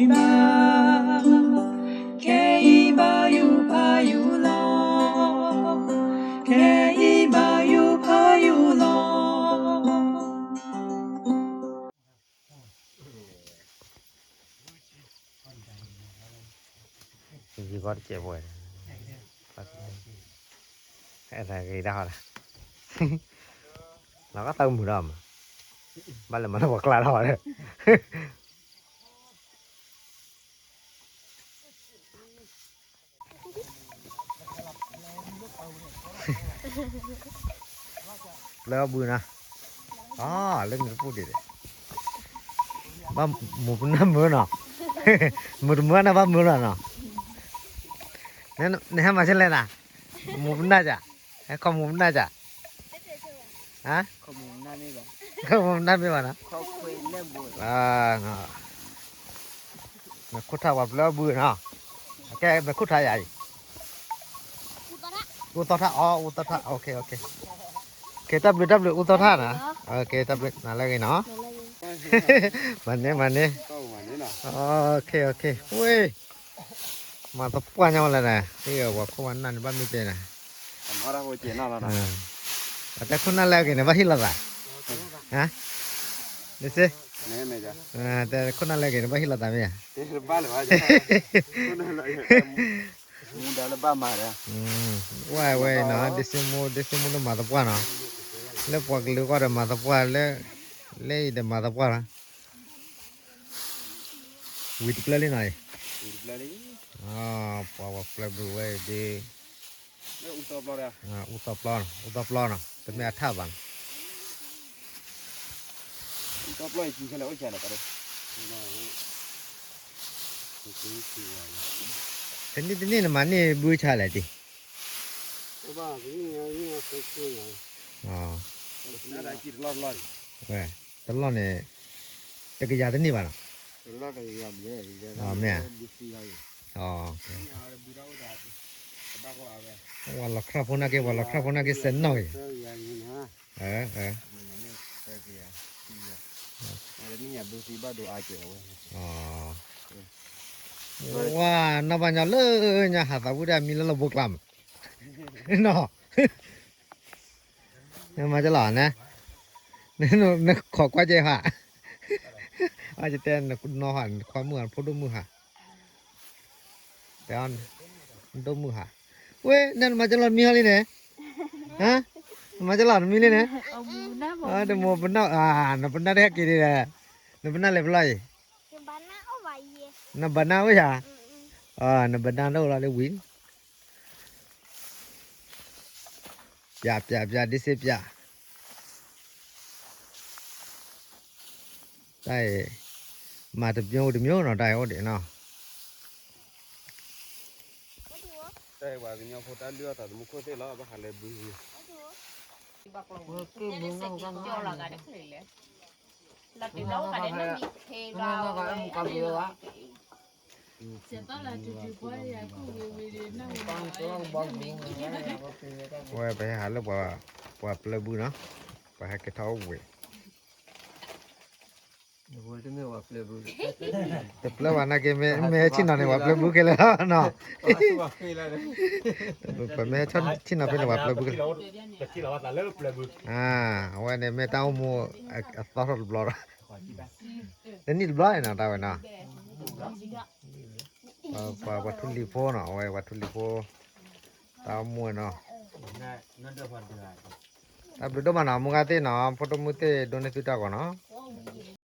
ခဲအံၤဘၣ်ယူၤဖးယူၤလီၤ, ခဲအံၤဘၣ်ယူၤဖးယူၤလီၤ. ယံၤကီတစဲးပဝဲ, အဲၣ်ဂ့ၤဒၣ်ဟီဒၣ်, လီၤကသးမုာ်ဒီးမး, ဘၣ်လဲၤမၤလၢပှၤကျါထီၣ်ဒီး ပျဲၢ်အီၣ်ဘုနီၤ, အလၢန့ၣ်တပူၤဒံး, ဘၣ်မူပနၢ်မုာ်နီၤ, မုာ်တမုာ်န့ၣ်ဘၣ်မုာ်လီၤနီၤ, နဟဲမၤဆဲလဲၣ်နၤ, မူပနၢ်က, ဟဲခီမူပနၢ်က, ဟါ, ခီမူပနၢ်မ့ၢ်ဘၣ်နီၤ, နခိၣ်ထါပှၤပျဲၢ်အီၣ်ဘုနီၤ, ကဲ နခိၣ်ထါယၤအံၤ အူသီထၣ်, အူသီထၣ်, အူသီထၣ်, ကဲ တၢ်ဘျုးတၢ်ဘျုး အူသီထၣ်နီၤ, ကဲ တၢ်ဘျုးနၤလၢအဂ့ၤနီၤ, မၤန့ၢ် မၤန့ၢ်, ဝ့ၢ်, မၤသပှၢ်ညီဝဲလဲၣ်န့ၣ်, ဟ့ၣ်ဝဲခိၣ်ဝဲနၢ်န့ၣ် ဘၣ်မ့ၢ်တဲနၤ, အတၢ်ခိၣ်နၢ်လၢအဂ့ၤန့ၣ် ဘၣ်ဟ့ၣ်လီၤသး, ဟါ, ဒ်စ့, တၢ်ခိၣ်နၢ်လၢအဂ့ၤန့ၣ် ဘၣ်ဟ့ၣ်လီၤသးမ့ၢ်ဧါ မူဒါလၢဘၣ်မၤဒီး, ဝဲဝဲနီၤ, ဒ့စ့မူ, ဒ့စ့မူလၢမၤသပှၢ်နီၤ, လၢပှၤကလုာ်ဂီၢ်ဒီးမၤသပှၢ်, လၢအံၤဒီးမၤသပှၢ်လီၤ, ဝံၤတပျဲၢ်လံနီၤအံၤ, ပှၤပှၤပျဲၢ်ဘုဝဲအံၤဒ်, အူသီပျီ, အူသီပျီနီၤ, တမ့ၢ်အထၣ်ဘၣ်နီၤ တနံၣ်တနံၣ်နမၤန့ၢ်ဘုဆါလဲၣ်တံၢ်, တလီၢ်န့ၣ်, တကယၤတနံၣ်ဘၣ်နီၤ, မ့ၢ်ဧါ, ပှၤလီၤခရၣ်ဖိနာ်က့, ပှၤလီၤခရၣ်ဖိနာ်က့ စဲးနီၣ်က့ၤ, ဝါ, နီၢ်ဘၣ်ညီလၢညါဟးသးဝံၣ်ဒၣ်မံလၢလီၢ်ဘိကျါမး, နီၢ်, နမၤကလီၤန့ၣ်, နခိးကွၢ်ကဲဟး, အတဲနနီၢ်ဟး နခွါမုၣ်ဟး နဖိဒိၣ်မုၣ်ဟး တဲအီၤ, ဒိၣ်မုၢ်ဟး, ဝဲ နမၤကလီၤမံဟီလံန့ၣ်, ဟါ, နမၤကလီၤနမံလံန့ၣ်, တမိၢ်ပနၢ်, နပနၢ်တဟဲက့ၤဒ်လဲၣ်, နပနၢ်လဲၤပလီၢ်အံၤ, နဘနၢ်အိၣ်ယၤ, နဘနၢ်တအိၣ်လီၤလၢဝံၤ ပျး ပျး ပျး ဒ့စ့ပျး, တၢ်အံၤ, မၤတမျိုးတမျိုးနီၤ တၢ်အံၤအိၣ်ဒံးနီၤ, တၢ်အံၤပှၤကညီဖိတၢ်လုၢ်အီၣ်သးသမူခိၣ်သ့ၣ်လီၤ ဘၣ်ဃးလၢဘု, ဝဲပဟဲဟးလၢပှၤ, ပှၤပျဲၢ်ဘုနီၤ, ပှၤဟဲက့ၤထီၣ်အိၣ်ဘှံး, တပျဲၢ်ဘၣ်နာ်က့ မ့ၢ်ဟဲဆ့ၣ်နီၤန့ၣ် ပှၤပျဲၢ်ဘုခဲလၢာ်လီၤနီၤ, ပမ့ၢ်ဟဲဆ့ၣ်နီၤဖဲန့ၣ် ပှၤပျဲၢ်ဘုခဲလၢာ်, အဝဲန့ၣ်မ့ၢ်တၢ်အိၣ်မူအသီထီၣ်တဘျီဒီး, တနံၣ်တဘျီနီၤ တၢ်ဝဲနီၤ ပှၤထူလံၤဖိနီၤ, အဝဲပှၤထူလံၤဖိ, တၢ်အိၣ်မူနီၤ, တၢ်ဘျုးဒိၣ်မးနီၤ မုၢ်ဂၤသ့ၣ်နီၤ, ဖိဒိၣ်မုၣ်သ့ၣ် ဒိးန့ၢ်သုတၢ်ဂီၤနီၤ.